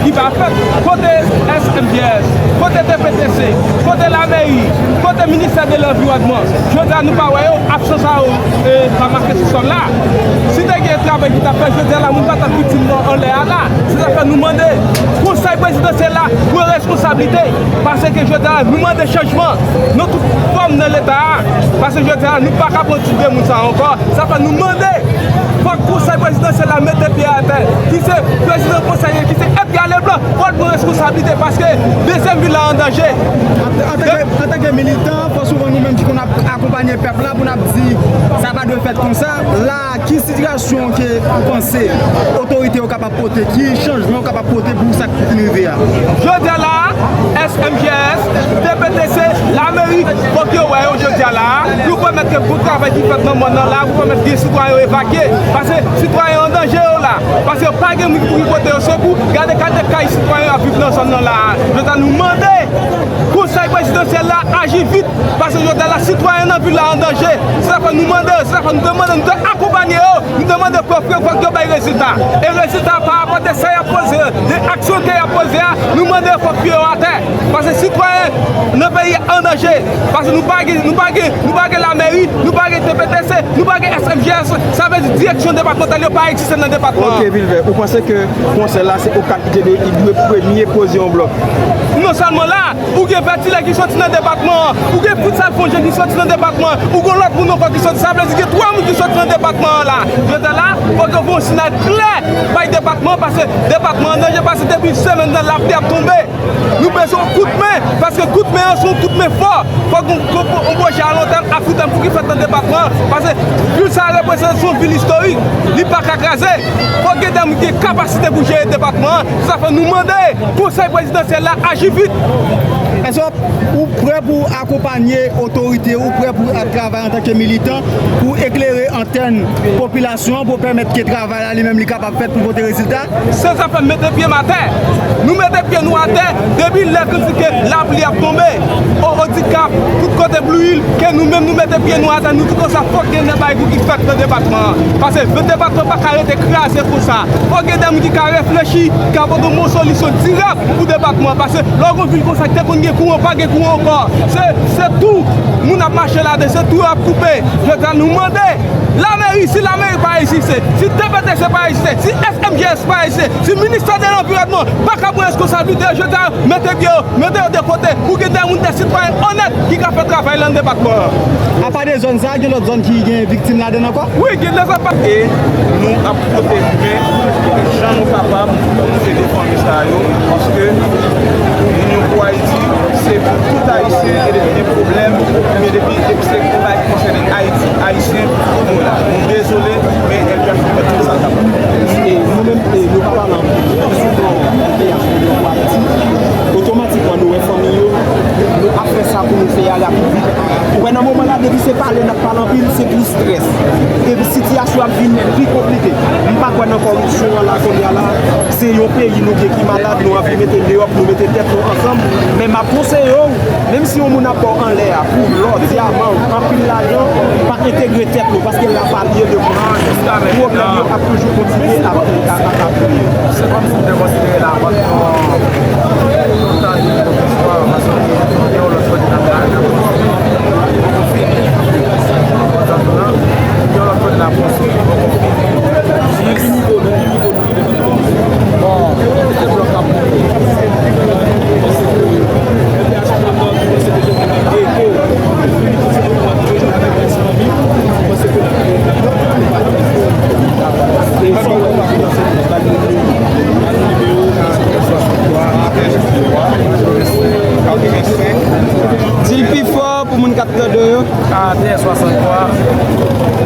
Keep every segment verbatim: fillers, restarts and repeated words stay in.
Ki pa fèt, kote S M G S, kote T P T C, kote lamèri, kote ministè de lanviwònman? Jodi a nou pa wè yo, absans sa yo, e, pa make sou sòl la. Si te gen travay ki t ap fèt, jodi a la, moun pa t ap viktim nan anlè a la. Se sa fè nou mande Konsèy Prezidansyèl la pran responsablite, paske jodi a la, nou mande chanjman nan tout fòm nan Leta a, paske jodi a la, nou pa ka pran ti de moun sa ankò. Sa fè nou mande, fòk Konsèy Prezidansyèl la mete pye atè, ki se prezidan konsèy, ki se Edgar Leblanc, fò l pran responsablite, paske dezyèm vil la an danje. An, antanke, antanke militan, fò souvan nou menm ki konn ap akonpanye pèp la pou n ap di sa pa dwe fèt konsa. La, ki sitiyasyon ke ou panse otorite yo kapab pote, ki chanjman yo kapab pote pou sa k fin rive a? Jodi a la, S M G S, T P T C, lamèri, fòk yo wè yo jodi a la, pou pèmèt ke gwo travay ki fèt nan mòn nan la, pou pèmèt gen sitwayen yo evakye. Paske sitwayen an danje yo la. Paske pa gen moun ki pou ki pote yo sekou. Gade kalite kay sitwayen yo ap viv nan zòn nan la. Jodi a nou mande Konsèy Prezidansyèl la aji vit. Paske jodi a la, sitwayen nan vil la an danje. Se sa fè nou mande, se sa fè nou te mande, nou te akonpanye yo, nou te mande fòk yo, fòk yo bay rezilta. E rezilta pa rapò de sa y ap poze, de aksyon ke y ap poze a, nou mande fòk pye yo atè. Paske sitwayen nan peyi a an danje. Paske nou pa gen, nou pa gen, nou pa gen lamèri, nou pa gen T P T C, nou pa gen S M G S. Sa vle di direksyon depatmantal yo pa egziste nan depatman an. Ok, Vilvè, ou panse ke konsèy la se O kat ki te dwe, ki dwe premye poze yon blòk? Non sèlman la, ou gen Vètilè ki soti nan depatman an, ou gen Fritz Alphonse ki soti nan depatman an, ou gen lòt moun ankò ki soti, sa vle di gen twa moun ki soti nan depatman an la. Jodi a la, fòk yo voye yon siyal klè bay depatman an, paske depatman an danje, paske depi semèn nan lapli ap tonbe. Nou bezwen yon kout men, paske kout men an se yon kout men fò. Fòk yon, yon, yon pwojè alontèm, afitèm pou ki fèt nan depatman an, paske vil sa a reprezante yon vil istorik, li pa ka kraze. Fòk gen de moun ki gen kapasite pou jere depatman an. Sa fè nou mande Konsèy Prezidansyèl la aji vit. Èske ou prè pou akonpanye otorite, ou prè pou al travay antanke militan pou eklere antèn popilasyon an, pou pèmèt ke travay la li menm li kapab fèt pou pote rezilta? Se sa fè m mete pye m atè. Nou mete pye nou atè depi lè ke di ke lapli ap tonbe. O, Odikap, tout kote Blue Hill, ke nou menm nou mete pye nou atè, nou di konsa fòk gen de bagay pou ki fèt nan depatman an. Paske depatman pa ka rete kraze konsa. Fòk gen de moun ki ka reflechi, ki ka pote yon solisyon dirèk pou depatman an. Paske lè w gen yon vil konsa ki te konn gen kouran, pa gen kouran ankò. Se, se tou moun ap mache ladan, se tou yo ap koupe. Jodi a nou mande lamèri, si lamèri pa egziste, si T P T C pa egziste, si S M G S pa egziste, si ministè de lanviwònman pa ka pran reskonsablite yo, jodi a mete pye yo, mete yo de kote, pou gen de moun, de sitwayen onèt ki ka fè travay la nan depatman an. Apa de zòn sa a, gen lòt zòn ki gen viktim ladan l ankò? Wi, gen de zòn pa. E nou ap pote men jan nou kapab pou nou ede fanmi sa yo, paske Inyon pou Ayiti, se pou tout Ayisyen, e depi gen pwoblèm, oubyen depi, depi se yon bagay ki konsène Ayiti, Ayisyen, nou la. Nou dezole, men L P H pou fè tout sa l kapab. E nou menm, e nou pa pale anpil. Souvan, L P H pou Ayiti, otomatikman nou wè fanmi yo, nou ap fè sa pou nou fè a rapid vit. Ou wè nan moman la, depi se pale n ap pale anpil, se plis strès. Epi sitiyasyon ap vin pi konplike. M pa kwè nan kòripsyon an la kounye a la. Se yon peyi nou gen ki malad, nou anvi mete deyò pou nou mete tèt nou ansanm. Men m ap konseye w, menm si yon moun ap ba w anlè a, pou lò, dyaman, anpil lajan, pa entegre tèt nou, paske l ap alye de moun. Pwoblèm yo ap toujou kontinye ap, ap, ap, ap kreye. Se kòmsi m te konsidere la kòm yon, yon tan de pwovizwa, paske gen yon lòt kote n ap travay nan konstwi, poko fini. Tankou nan, gen yon lòt kote n ap konstwi, poko fini. Jis, bon, se blòk k ap monte. Di l pi fò pou moun k ap tande yo. Karant en swasanntwa,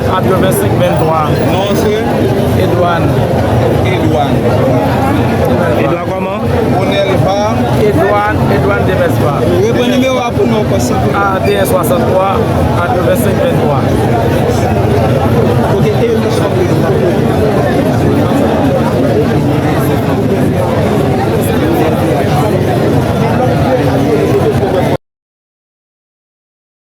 katrevensenk venntwa. Non, se? Edouane. Edouane. Edouane kòman? Bonelva. Edouane, Edouane Demesva. Repran nimewo a pou nou ankò, silvouplè. Karant en swasanntwa, katrevensenk venntwa.